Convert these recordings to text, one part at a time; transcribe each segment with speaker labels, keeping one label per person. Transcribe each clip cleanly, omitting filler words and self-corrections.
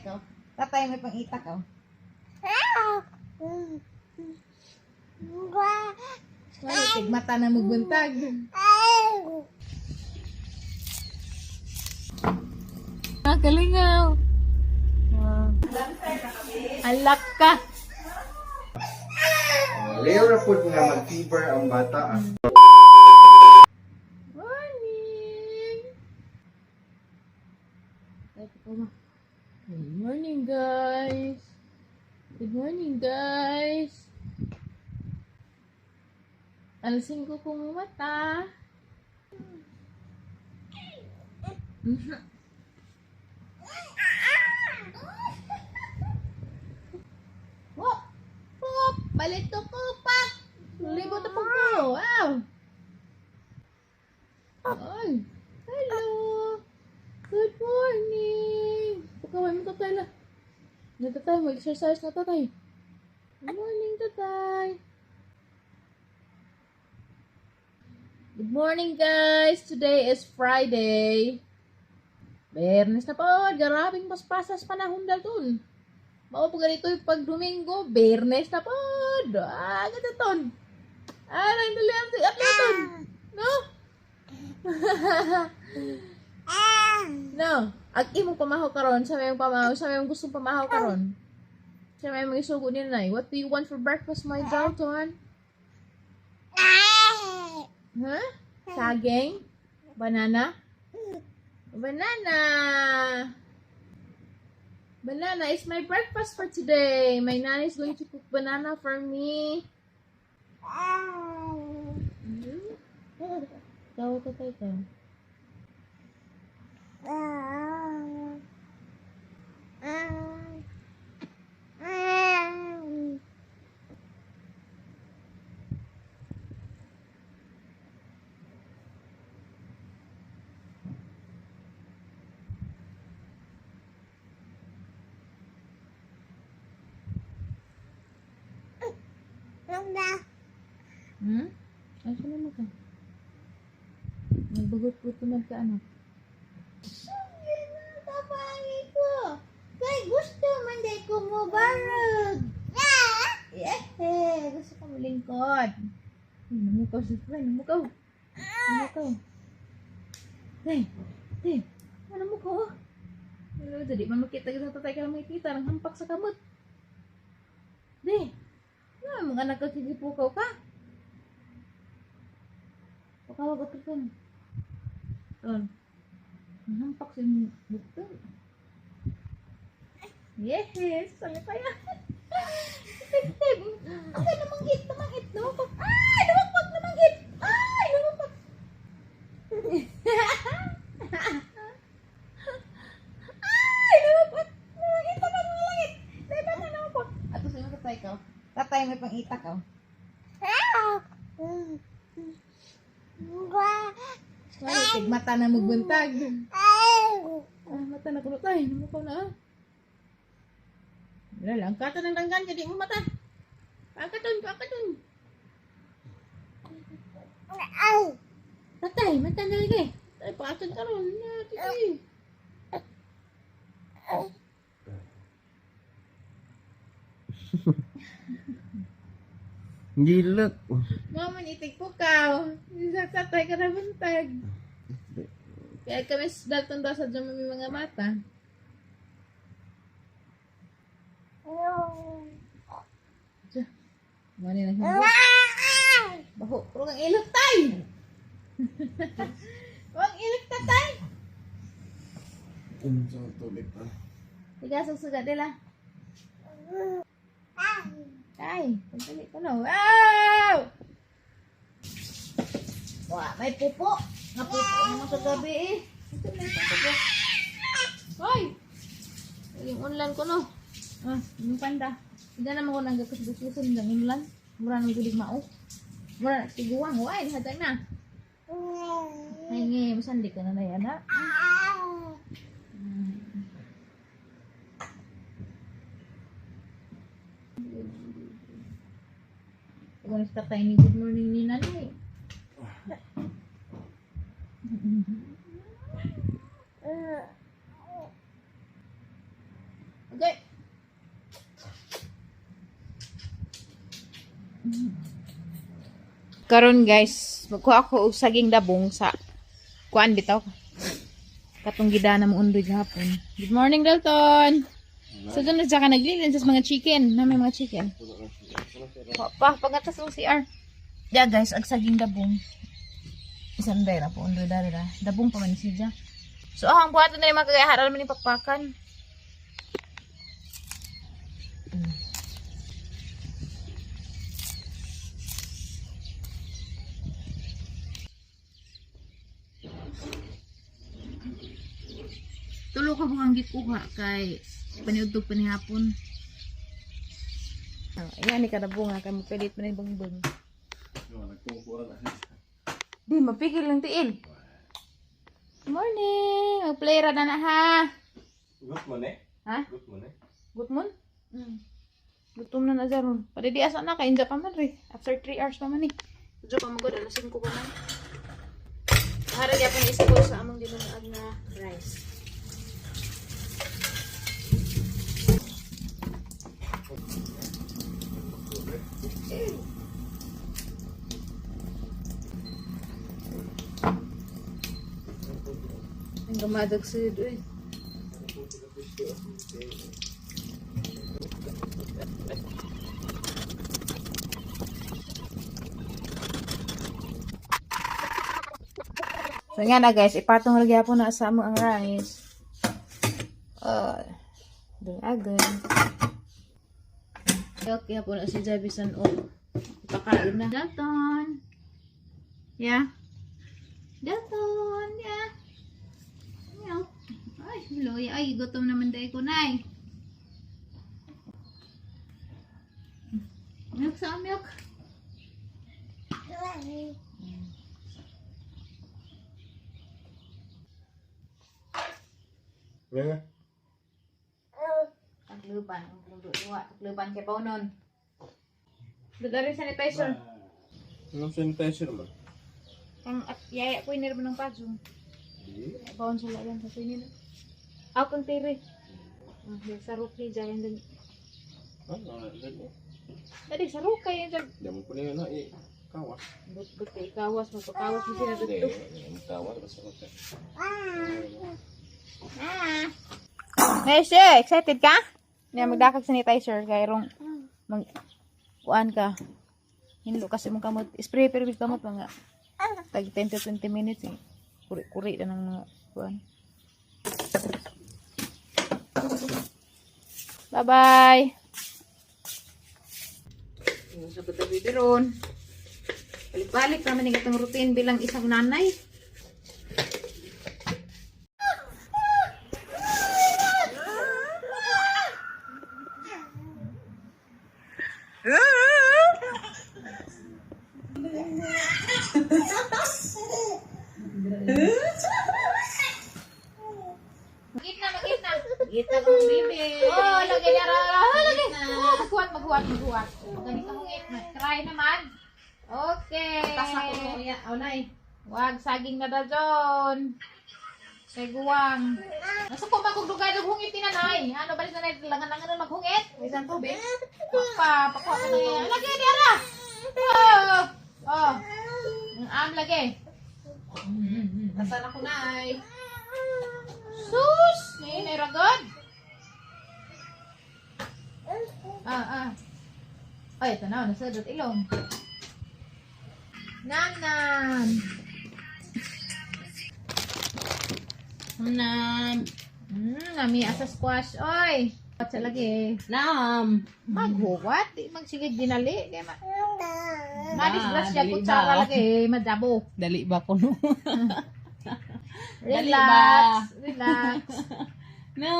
Speaker 1: Tatay ko. Tatay, may pang-ita ka. Sorry, tigmata na magbuntag. Ah, kalingaw. Ah. Alak ka.
Speaker 2: Rare ra pud nga mag-fever ang bata ah.
Speaker 1: Morning! Good morning, guys. Good morning, guys. Alas 5 kong mata. Wop! Wop! Palito ko, pak! Libot na po ko. Wow! Ay! Hello! Good morning! Pagkaway mo, tatay la. Na tatay, mag-exercise na tatay. Good morning, tatay. Good morning, guys! Today is Friday. Bernes na po. Garabing paspasas panahon dalton. Mao po ganito yung pag Domingo, Bernes na po. Ah, ganito ton. Ah, nang dali ang atlaton. No? No. Ag imong pamahaw karon, sa may pamahaw, sa may gustong pamahaw karon. Sa may mga isugo ni Nay. What do you want for breakfast, my Dalton? Huh? Saging? Banana? Banana! Banana is my breakfast for today. My nanny is going to cook banana for me. Tawa ka tayo ka. Hmm? Ay, sino mo ka? Nagbagot po tumag ka, anak.
Speaker 3: Kapangit ko. Kay gusto man day ko mo barog.
Speaker 1: Yeah! Gusto ko malingkod. Ay, namukaw si Fran. Namukaw. Namukaw. Hey! Hey! Ano namukaw? Oh? Ano, dali man makita kita tatay ka lang makikita. Nang hampak sa kamot. Di! Ano, mga anak ka kikipukaw ka? Pakawag ako ka. Ton. Nang hampak sa imong bukto. Yes! Sabi pa yan. Tip-tip. Ay, namanghit, namanghit, namangpak. Ay, namangpak, namanghit. Ay, namangpak. Ay, namangpak. Namanghit, namangit, namangit. Dahil ba na namangpak? Ato sa'yo, tatay ka.
Speaker 3: Tatay, may pang-ita ka.
Speaker 1: Sorry, tigmata na magbuntag. Ah, mata na kuno tay. Namukaw na ah. Wala lang. Kata ng langgan, jadi mo mata. Pagkaton, pagkaton. Tatay, mata na lagi. Tay, pagkaton ka ron. Na, titi.
Speaker 2: Gilot.
Speaker 1: Mama, itig po ka. Sa tatay ka na buntag. Kaya kami sa Dalton daw sa dyan may mga mata. Diyan. Mani na siya. Baho. Pero kang ilot tay! Huwag ilot tatay!
Speaker 2: Unsa tubig pa.
Speaker 1: Tiga, susuga nila. Tay, pagdali ko na. Wow! Wah, may pupo. Napupo naman sa gabi eh. Ito may pupo. Hoy! Yung unlan ko no. Ah, yung panda. Hindi naman ko nanggakas-bususan ng unlan. Mura nang gulig mao. Mura na tiguang. Why, hatag na. Ay, ngay, masandi ka na na yan, ha? Kung sa tatay ni good morning ni nanay. Okay. Karon guys, magkuha ako og saging dabong sa kuan bitaw. Katong gidana mo undoy gahapon. Good morning, Dalton. So doon na siya ka naglilin sa mga chicken. Na may mga chicken. Pa, pa pagatas ng CR. Yeah guys, ag saging dabong. Isang day ra po undoy dari ra. Dabong pa man siya. So ang buhaton na yung mga kagayaharan man yung pakpakan. Tulo ka bukang gikuha kay paniudtog pa ni hapon. Ah, ayan ni kadabong kay mopilit man ni bangbang. Di mapigil lang tiil. Morning! Mag-play ra na na ha.
Speaker 2: Good morning.
Speaker 1: Ha?
Speaker 2: Good morning.
Speaker 1: Good morning. Gutom na na dyan. Pwede di asa na, kainja pa man rin. After 3 hours pa man eh. Medyo pa magod, alas 5 pa man. Para di ako na sa among ginunaag na rice. Ang gumadag sa eh. So nga na guys, ipatong lagi po na sa among ang rice. Dalagan. Okay, po na si Jabison o. Ipakain na. Dalton. Yeah. Dalton, yeah. Meow. Ay, luya. Ay, gutom naman dahil ko, nay. Milk sa milk.
Speaker 2: Yeah.
Speaker 1: Tagluban, ang luwa, tagluban kay Paunon. Dagari sanitizer.
Speaker 2: Anong sanitizer mo?
Speaker 1: Ang at yaya ko inir ng pajo.
Speaker 2: Di.
Speaker 1: Baon sa lagan sa kunin. Aw kang tire. Ah, sarok ni jayan din.
Speaker 2: Ano? Dali.
Speaker 1: Dali sarok kay yan.
Speaker 2: Di mo pala na eh. Kawas.
Speaker 1: But kay kawas magpakawas mo sila
Speaker 2: Hindi.
Speaker 1: dito.
Speaker 2: Kawas. Basta ko.
Speaker 1: Hey, sir, excited ka? Niya magdakag sanitizer kay rong mag kuan ka. Hinlo kasi mong kamot. Spray pero big kamot mga tag 10 to 20 minutes eh. Kuri-kuri na ng mga kuan. Bye-bye. Sa patabi ron. Balik-balik naman yung itong routine bilang isang nanay. Magit na, magit na.
Speaker 3: Kita kong bibi.
Speaker 1: Oh, lagi niya ra. Lagi. Oh, maghuwat, maghuwat, maghuwat. Ganito mong it. Try naman. Okay.
Speaker 3: Tas ako mo ya. Oh, nay.
Speaker 1: Wag saging na dajon. Kay guwang. Nasa ko magugdugay og hungit ni nanay. Ano ba nanay langan-langan na maghungit?
Speaker 3: Isang tubig.
Speaker 1: Pa, pakuha ko na yan. Lagi diara. Oh. Oh. Ang am lagi.
Speaker 3: Tasan ako nay.
Speaker 1: Sus! Ngayon ay ragod. Ah, ah. Ay, ito na. Nasa dot ilong. Nam, nam.
Speaker 3: Nam.
Speaker 1: Nami asa squash. Oy! Wat sa lagi.
Speaker 3: Nam.
Speaker 1: Maghuwat. Di magsigig dinali. Kaya ma... Madisgrasya
Speaker 3: dali
Speaker 1: kutsara
Speaker 3: ba?
Speaker 1: lagi. Madabo.
Speaker 3: Dali ba ko no? Dali
Speaker 1: Relax. Relax.
Speaker 3: No.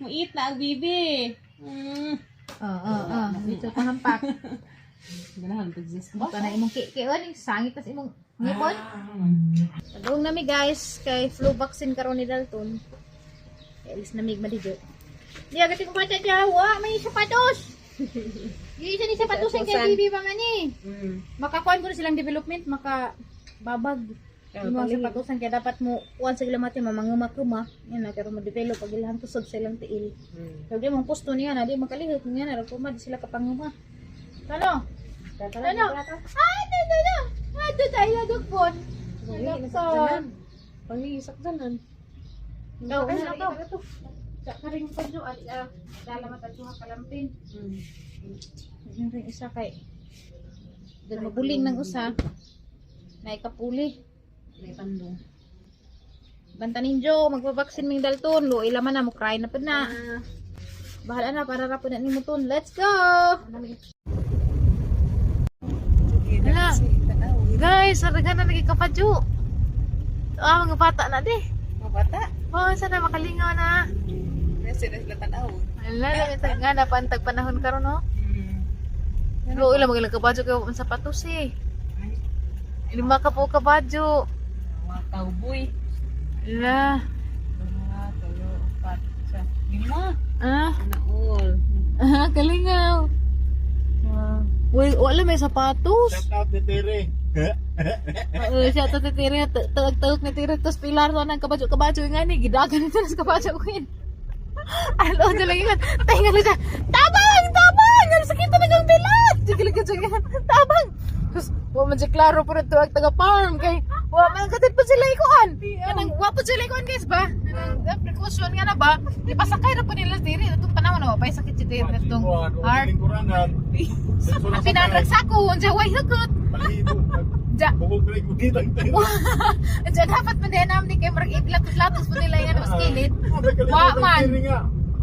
Speaker 3: Muit na ang bibi.
Speaker 1: Oo, oo, oo. Dito pahampak.
Speaker 3: Ganahan pag sa
Speaker 1: Ito na imong kiki. O, ning sangit tas imong ngipon. Pagong nami guys, kay flu vaccine karon ni Dalton. Kay alis na mig maligo. Di agad ko bata dya. Wa, may sapatos. Yung isa ni sapatos ang kay
Speaker 3: Sapatos.
Speaker 1: bibi pa man eh. Makakuan ko na silang development, maka babag. Yung mga sapatusan kaya dapat mo kuan sa ilang mati mamanguma-kuma. Yan na pero mo develop pag ilang kusog sa ilang tiil. Pero di mong pusto niya na di makalihok niya na kuma di sila kapanguma. Ano? Ano? Ah, no, no, no. Ah, do tayo dugpon. Dugpon.
Speaker 4: Pangisak danan.
Speaker 1: Ikaw, ano na to? Sa karing padyo, dala matadyo kalampin. Yung rin isa kay Dahil mabuling ng usa. Naikapuli.
Speaker 4: May pandong.
Speaker 1: Banta ninyo, magpabaksin ming dalton. Luoy laman na, mukray na pa na. Bahala na, para rapo na nimo ton. Let's go! Hala. Guys, saraga na nagikapadyo. Ah, mga bata na di.
Speaker 4: Mga bata.
Speaker 1: Oh, sana makalingaw na.
Speaker 4: Nasa na sila tanaw.
Speaker 1: Ala, lang nga na pantag panahon karon no. Luoy lang mga kabadyo kay ang sapatos eh. Lima ka po kabadyo.
Speaker 4: Mga cowboy.
Speaker 1: Ala.
Speaker 4: Mga tulo, apat, isa, lima.
Speaker 1: Ah,
Speaker 4: Naol.
Speaker 1: ah, kalingaw. Ah. Uy, wala may sapatos.
Speaker 2: Shout out ni Tere.
Speaker 1: Oo, siya to titiri, tawag-tawag ni tiri, tapos pilar to ng kabadyo-kabadyo nga ni, gidagan nito sa kabadyo ko yun. Alo, dyan lang yun. Tahinga lang siya, tabang! Tabang! Ang sakit na ng bilat! Sige lang siya, tabang! Tapos, wa man siya klaro po rin tuwag taga-farm, kay, wa man katid po sila ikuan. Kanang, wa po sila ikuan guys ba? Kanang, precaution nga na ba? Di pasakay na po nila tiri, itong panahon na, wa pa sakit si tiri, itong heart.
Speaker 2: Lingkuranan.
Speaker 1: Ang pinanragsak ko, unsa way hugot. Ja,
Speaker 2: Bukog na ikugitang Tere.
Speaker 1: Diyan dapat man din namin kay murag iblatos-latos po nila yan mas kilid. Wa man.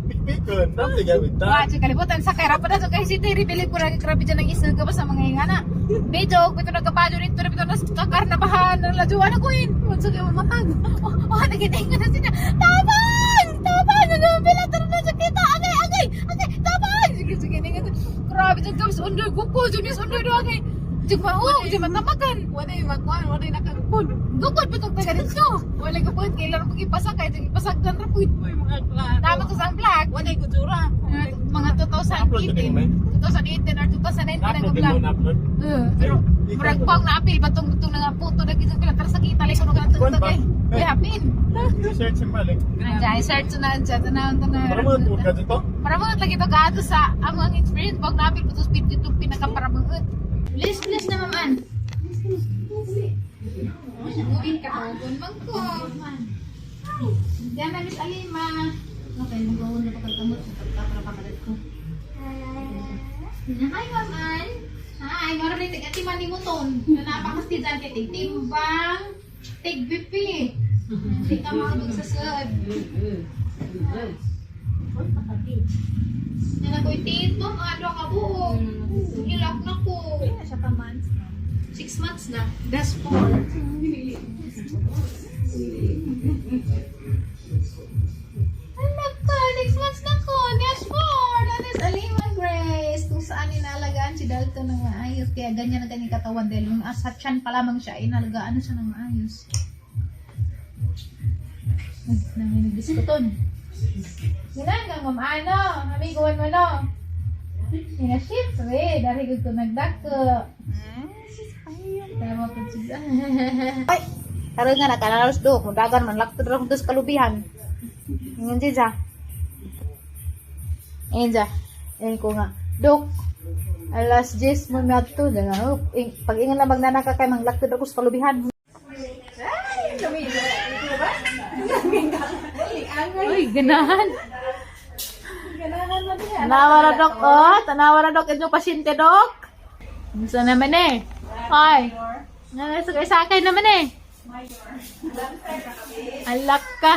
Speaker 2: Pikpikan. Dami gawin ta.
Speaker 1: Wa siya kalibutan sa kay rapo na so kay si Terry bili ko ra grabe dyan ang isang ka ba sa mga ingana. Medyo pito nagkapadyo nito na pito nas kakar na bahan na lajuan ako in. Unsa kay matag. Oh, nagitingan na siya. Tabang! Tabang! Ano bilator na sa kita. Agay agay agay tabang! Sige sige ningan. Grabe dyan kami sa undoy guko dyan sa undoy do agay. Jug mao, jug matamakan.
Speaker 4: Wala yung makuan, wala yung nakagupon.
Speaker 1: Gukod pa itong taga dito. Wala ko po, kailan mo ipasakay, kaya ipasagdan ra po.
Speaker 4: Uy, mga klaro.
Speaker 1: Tama to sa ang vlog.
Speaker 4: Wala yung kudura.
Speaker 1: Mga 2018. 2018 or 2019 ang
Speaker 2: Upload din
Speaker 1: vlog.
Speaker 2: mo, upload.
Speaker 1: Eh, pero murag pang naapil batong tong nga puto na kitang pila tara sa kita lang kuno kanang
Speaker 2: Kuwan ba?
Speaker 1: tugtog eh. Uy, hapin.
Speaker 2: I-search yung balik.
Speaker 1: Andiyan, search na andiyan tanaw tanaw.
Speaker 2: Para mo tour ka dito?
Speaker 1: Para mo lagi to gato sa among experience pag naapil po to speed dito pinaka para mga. Please, please na ma'am Ann. Uy, kahagon man ko. Diyan na Miss Alima.
Speaker 3: Okay, mag-uuna pa kagkamot sa pagkaparapakalat ko.
Speaker 1: Hi, Ma'am Ann. Hi, meron rin tig atiman ni Muton. Na napakasti dyan kay tig timbang, tig bipi. Hindi ka makapagsasad. Na nakoy tito, mga doha ka buok. Hilak na ko.
Speaker 3: Kaya siya pa months na.
Speaker 1: 6 months na.
Speaker 4: That's four.
Speaker 1: Anak ko, 6 months na ko. That's four. That is Alima Grace. Kung saan inalagaan si Dalton ng maayos. Kaya ganyan ang kanyang katawan dahil yung asa tiyan pa lamang siya, inalagaan na siya ng maayos. Ay, namin nagdiskuton. Ginang ma'am ano, amiguan mo no. Ina syempre, dari gud ko nagdako. Tama po siya. Ay, karon nga nakanaros do, kung dagan man lakto ra kung sa kalubihan. Ingon siya. Ayun siya. Ayun ko nga. Dok, alas 10 mo na to. Dala, oh, pag ingon lang magnanaka kay manglaktod ako sa kalubihan. Uy, ganahan. Tanawa na, Dok. Oh, tanawa na, Dok. Inyong pasyente, Dok. Gusto naman eh. Ay. Nasa sa akin naman eh. Alak ka.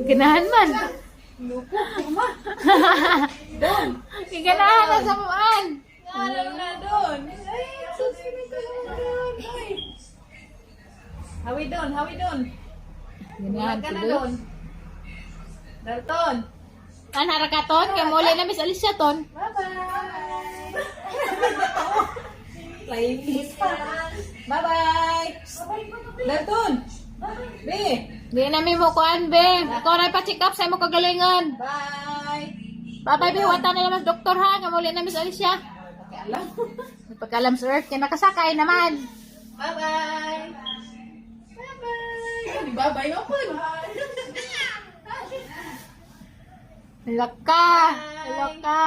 Speaker 1: Ganahan man. Ganahan na sa muan.
Speaker 4: Alam na doon. Ay, susunod ko doon. Uy. Hawi doon, hawi doon.
Speaker 1: Ganahan
Speaker 4: Ka
Speaker 1: ko
Speaker 4: na
Speaker 1: doon.
Speaker 4: doon. Dalton.
Speaker 1: Anara ka ton, kay muli na Miss Alicia ton.
Speaker 4: Bye-bye. Playlist pa. Bye-bye. Dalton. Be.
Speaker 1: Di na mi mo kuan be. Ikaw na pa-check up sa imo kagalingon.
Speaker 4: Bye.
Speaker 1: Bye bye be, wata na naman doktor ha, kay muli na Miss Alicia.
Speaker 4: Pakialam.
Speaker 1: May pagkalam sa earth, kaya nakasakay naman.
Speaker 4: Bye-bye! Bye-bye! Bye-bye mo po!
Speaker 1: Laka! Laka!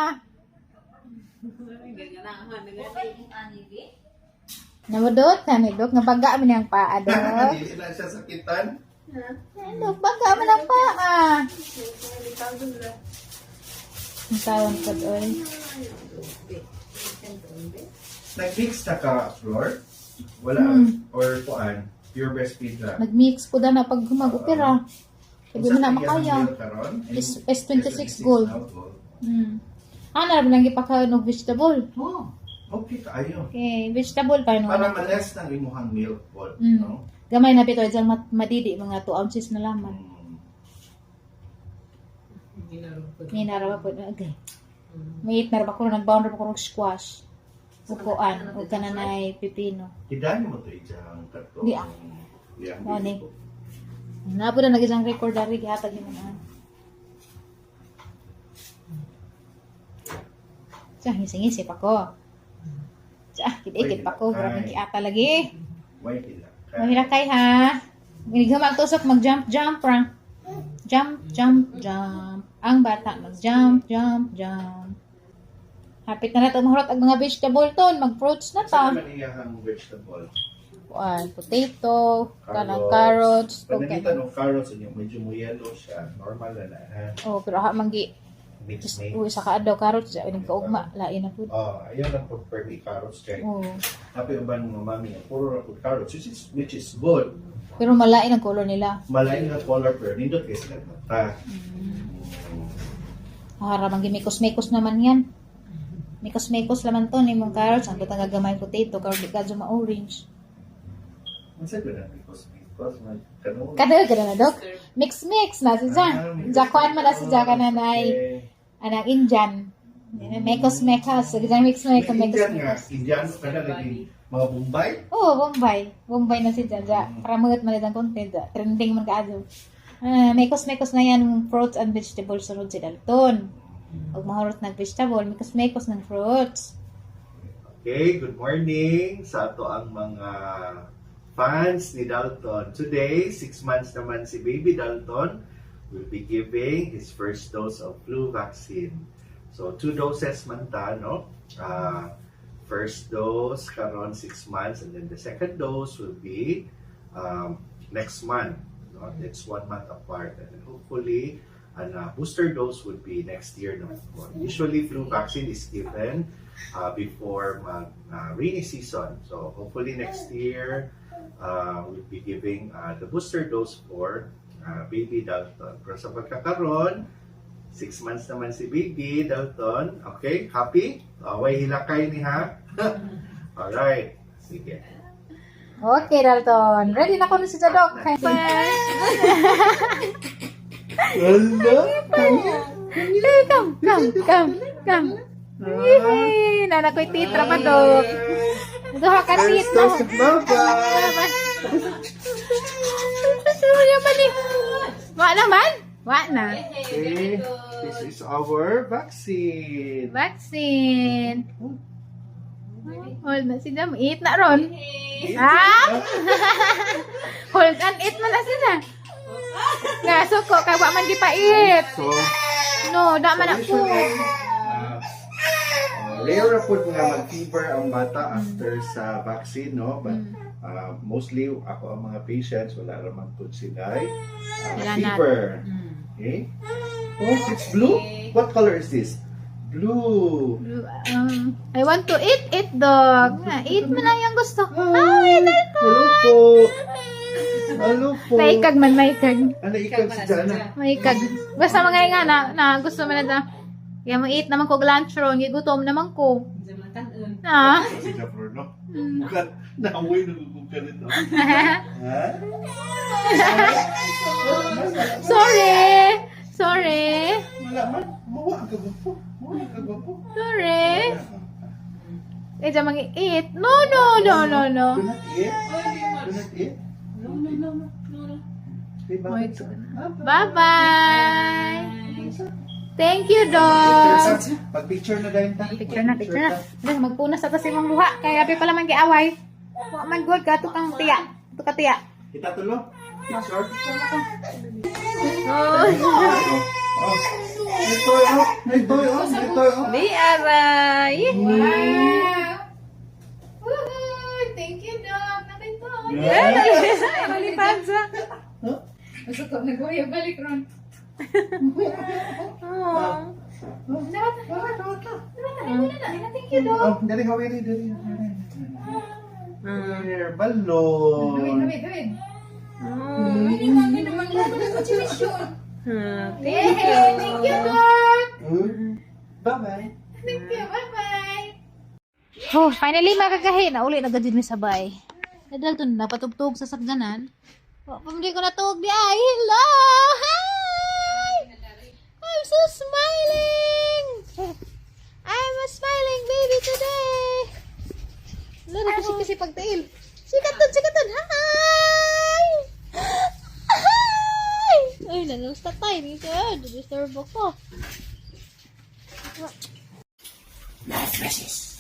Speaker 1: Namudot, nanidok, nga baga man niyang paa, dok.
Speaker 2: Dili na siya sakitan.
Speaker 1: Nanidok, baga man ang paa. Ang tawon ko doon.
Speaker 2: Nag-mix na ka, Flor? Wala. Or kuan, pure breastfeed na.
Speaker 1: Nag-mix po na pag mag-opera. Sabi mo na makaya. S26 gold. Ano na lang gipakaon og vegetable.
Speaker 2: Oh, okay kaayo.
Speaker 1: Okay, vegetable pa no.
Speaker 2: Para ma-less ng imuhang milk pod, no?
Speaker 1: Gamay na pito dyan madidi mga 2 ounces na laman. May narawa po na okay. May it na ko nagbound ra ko og squash. Upuan ug kananay pipino.
Speaker 2: Hidan mo to ijang katong.
Speaker 1: Di ah.
Speaker 2: Yang
Speaker 1: Mao ni. Na po na nagisang record dari gihatag nimo na. Sa ngising-ngisip ako. Sa kidikit pa ko, grabe kiata lagi.
Speaker 2: Why hila?
Speaker 1: Mahira kay ha. Ginigama tusok mag-jump jump ra. Jump jump jump. Ang bata mag-jump jump jump. Hapit na nato mahurot ang mga vegetable ton, mag-fruits na
Speaker 2: Sa
Speaker 1: ta.
Speaker 2: naman iyahang vegetable?
Speaker 1: Kuan, potato, kanang carrots,
Speaker 2: Pag
Speaker 1: okay.
Speaker 2: nakita ng carrots, inyo, medyo mo yellow siya. Normal na na, ha?
Speaker 1: Oh, pero ha manggi
Speaker 2: Mix
Speaker 1: just
Speaker 2: mix.
Speaker 1: uwi sa kaadlaw carrots ja ining kaugma lain na pud.
Speaker 2: Oh, ayaw lang po per carrots kay.
Speaker 1: Oh.
Speaker 2: Happy uban mga mami, puro ra pud carrots, which is good.
Speaker 1: Pero malain ang color nila.
Speaker 2: Malain nga color pero nindot kay sila mata.
Speaker 1: Para manggi mekos-mekos naman yan. Mekos-mekos naman to nimong carrots ang butang gamay potato karon di ka ma-orange.
Speaker 2: Unsa ko na because man kano.
Speaker 1: Kada kada na dok. Mix mix na si Ja.
Speaker 2: Ah, mix.
Speaker 1: Ja kuan man na si Ja kana nay
Speaker 2: Okay.
Speaker 1: anang Indian. Mekos mekos, so mix mekos
Speaker 2: May
Speaker 1: mekos
Speaker 2: Indian nga,
Speaker 1: mekos.
Speaker 2: Indian ka na lagi mga Bombay.
Speaker 1: Oh, Bombay. Bombay na si Ja. Ja. Para magat man ang content. Ja. Trending man kaadto. Ah, mekos mekos na yan fruits and vegetables sunod si Dalton. Og mahurot ng vegetable, mekos mekos ng fruits.
Speaker 2: Okay, good morning sa ato ang mga fans ni Dalton. Today, 6 months naman si baby Dalton will be giving his first dose of flu vaccine. So, two doses man ta, no? First dose karon 6 months and then the second dose will be next month. No? It's one month apart. And then hopefully, and booster dose would be next year naman po. Usually, flu vaccine is given before mag rainy season. So hopefully next year we'll be giving the booster dose for baby Dalton. Pero sa pagkakaroon, 6 months naman si baby Dalton. Okay, happy? Way hilakay ni ha? Alright, sige.
Speaker 1: Okay, Dalton. Ready na ko na si Jadok.
Speaker 2: Hello?
Speaker 1: Hey, come, come, come, come. Yay! Nana ko'y titra pa, Dok. Duha ka
Speaker 2: First
Speaker 1: titra.
Speaker 2: dose of Bye-bye!
Speaker 1: Wa naman? Wa na.
Speaker 2: Okay, this is our vaccine.
Speaker 1: Vaccine. Hold na sila. Eat na ron. Ha? Hold and eat man na sila. Nga, suko. Kay wa man gipait.
Speaker 2: So,
Speaker 1: No, da man ako.
Speaker 2: usually, rare ra pud nga mag-fever ang bata after sa vaccine, no? But mostly, ako ang mga patients, wala ra man pud sila
Speaker 1: Wala na.
Speaker 2: fever. Okay? Oh, it's blue? What color is this? Blue.
Speaker 1: I want to eat it, dog. Nga, eat mo lang yung gusto. Hi, Dalton!
Speaker 2: Hello po. Hello po.
Speaker 1: Maikag man, maikag.
Speaker 2: Ano, ikag si Jana?
Speaker 1: Maikag. Basta mga nga na, na gusto mo na na. Kaya mo eat naman ko lunch ron, gigutom naman ko. Ah.
Speaker 2: Si Jafar, no? Bukan, naamoy nagugug nito. Ha?
Speaker 1: Sorry. Sorry.
Speaker 2: Wala man. Mawa ang kagwapo. Mawa ang kagwapo.
Speaker 1: Sorry. Eh, dyan mag-eat. No, no, no, no, no.
Speaker 2: Do not eat. Do not eat.
Speaker 4: No.
Speaker 2: Hey,
Speaker 1: Wait.
Speaker 2: bakit?
Speaker 1: Bye-bye.
Speaker 2: Bye.
Speaker 1: Thank you, dog.
Speaker 2: Pag-picture na dahil ta.
Speaker 1: Picture na, picture na. Dali, magpunas sa tas imong luha. Kaya abi pala man giaway. Wa man good ka to kang tiya. To ka tiya.
Speaker 2: Kita tulo. Picture.
Speaker 1: Oh.
Speaker 2: Oh. Ito oh. Ito oh. Ito oh.
Speaker 4: Di aray.
Speaker 1: Wow. Woohoo! Thank you, dog. Nakita.
Speaker 4: Malipad sa.
Speaker 1: Gusto ko nagwaya balik ron.
Speaker 4: Oh.
Speaker 1: Thank you, dog.
Speaker 2: Oh, dali hawiri, dali. Here, balloon.
Speaker 1: Wait, wait.
Speaker 4: Thank you.
Speaker 1: Thank you, dog.
Speaker 2: Bye-bye.
Speaker 1: Thank you. Bye-bye. Oh, finally makakahi. Nauli na gajud mi sabay. Nadal to napatugtog sa sakyanan. Wa pa ko natuog di ay. Hello! Hi! I'm so smiling! I'm a smiling baby today. Laro kasi kasi pagtail. Sikaton, sikaton. Hi! Hi! Ay, nanusta tayo. Dito, disturb ako.
Speaker 3: My precious.